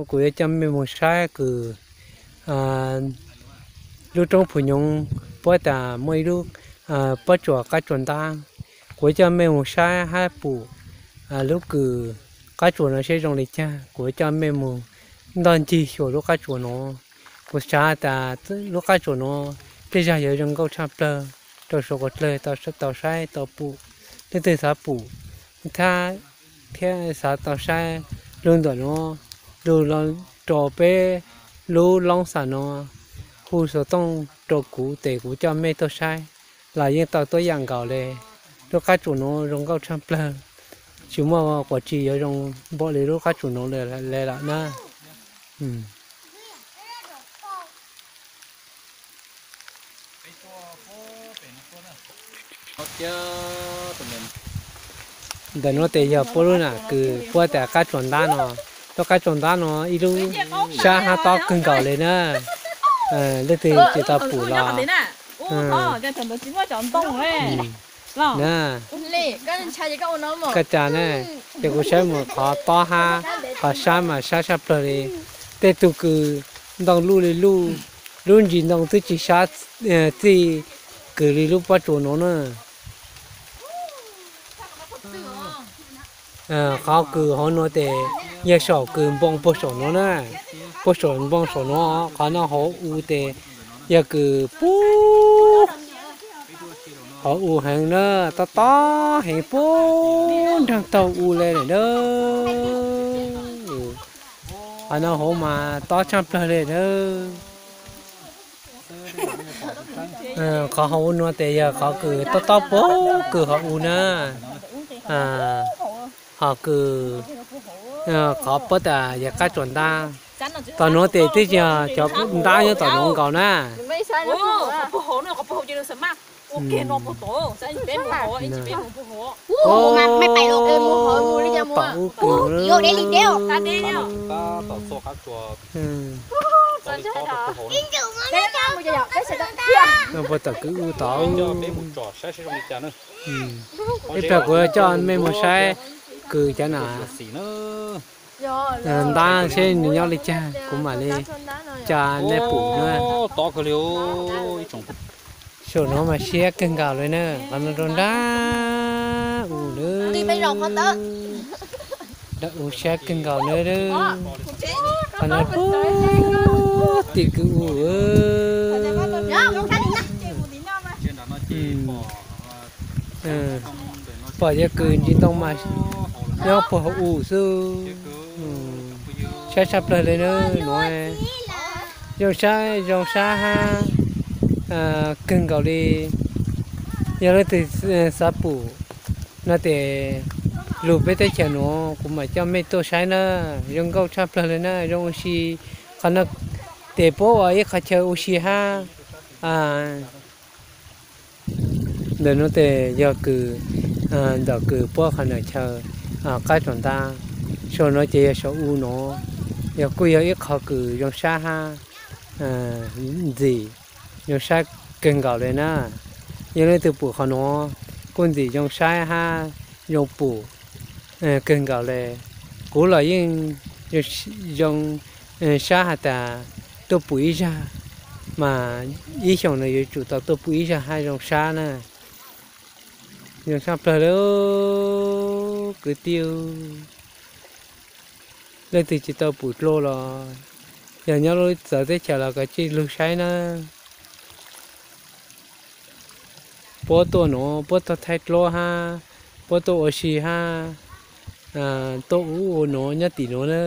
Kuv yuav coj mej mus saib kws lub roob Phu Nyoov puab tas muaj ib lub pob tsuas qab tsuas ntab. Kuv yuav coj mej mus saib hab pum lub kws qab tsuas no seb zoo li caag. Kuv yuav coj mej mus ntoj ncig xyuas lub qab tsuas no. Kuv xaav tas lub qab tsuas no tej zag yuav zoo nkauj tshaj plawg rau suav quas dlawg tau saib tau pum. Leej twg xav pum thab thiab xav tau saib lug ntawm no, lug rau peb lub loob xam no, hu xov tooj rau kuv tes kuv coj mej tuaj saib los yeej tau tuab yaam nkaus le. Lub qab tsuas no zoo nkauj tshaj plawg, tsis muaj quas tsi yuav zoo npaum li lub qab tsuas no le lawm na. Ntawm no tes yog puab lub nam kws puab tas qab tsuas ntab no. Lub qab tsuas ntab no ib lub sab hab tob kawg nkaus le na. Leej twg tsis tau pum los na. Koj tsa na, ces kuv saib mus qhov tob hab qhov sab mas sab tshaj plawg li. Tej tug kws ntoo luj li luj, lub ntsis ntoo twb tsis sab txij kws li lub pob tsuas no na. Qhov kws hauv nuav tes yog saum kws npoo puag saum nuav na, puag saum npoo saum nuav. Qhov no hauv u tes yog kws puag hauv u heev na, tob tob heev puag nraag taug u le lawm na. Qhov no hauv mas tob tshaj plawg le na. Qhov hauv u nuav tes yog qhov kws tob tob puag kws hauv u na. Ho kws qhov puab tas yog qab tsuas ntab. Tom nuav tes twb yog cov ntab nyob tom nuav nkaus na. Tom u kws puag tom kws u tod. Ib pliag kuv coj mej mus saib kws cov nam ntab seb nws nyob li caag kuv mam li coj nej pum na. Saum nuav mas siab kawg nkaus le na, qhov no rau nrab u na. Nrab u siab kawg nkaus na. Qhov no puag tim kws u. Pom yog kws ntsis ntoo mas nyob puag hauv u xwb. Saib tshaj plawg li na nuav. Zoo saib zoo sab hab kawg nkaus li. Yog leej twg xav pum no tes lug peb teb chaws nuav kuv mam coj mej tuaj saib na. Zoo nkauj tshaj plawg li na, zoo ua si. Qhov no tes puab ua ib qhov chaw ua si hab. Ntawm nuav tes yog kws ntawm kws puab qhov nam chaw qab tsuas ntab. Saum no ces yog saum u no, yog kuj yog ib qho kws zoo sab hab ntxim zoo sab kawg nkaus li na. Yog leej twg pum qhov nuav kuj ntxim zoo sab hab zoo pum kawg nkaus le. Kuv los yeej zoo sab has tas tuaj pum ib zag mas ib xyoos no yuav tsum tau tuaj pum ib zag hab zoo sab na. Zoo sab plawg li kwv tij. Leej twg tsis tau pum dlua los yog nyob lub txawv teb chaws los kov tsij lug saib na. Puab tuaj nuav puab tuaj thaij dluab hab puab tuaj ua si hab tuaj ua ub ua nuav nyob tim nuav na.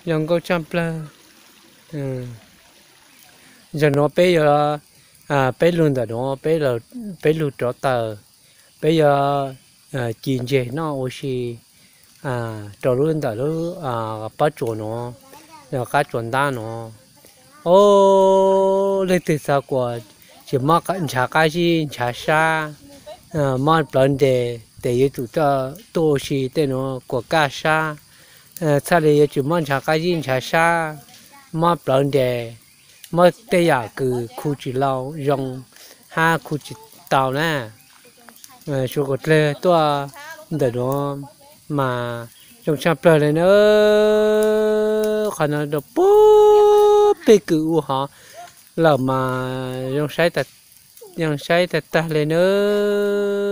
Zoo nkauj tshaj plawg. Zaum nuav peb yuav, peb lug ntawm nuav, peb lug rov taws, peb yuav ci ntseg noj ua si rau lub ntawm lub pob tsuas nuav, qab tsuas ntab nuav. Ob, leej twg xav kuas tsis mob ntshav qab zib ntshav sab, mob plawv nres tes yuav tsum tuaj ua si tej nuav kuas kaj sab. Txhaj li yuav tsum mob ntshav qab zib ntshav sab, mob plawv nres, mob tej yam kws khu tsis lau zoo hab khu tsis tau na. Suav kuas dlawg tuaj ntawm nuav mas zoo tshaj plawg li na. Qhov no rau puag pem kwm u hov lawm mas zoo saib tag tag li nawb.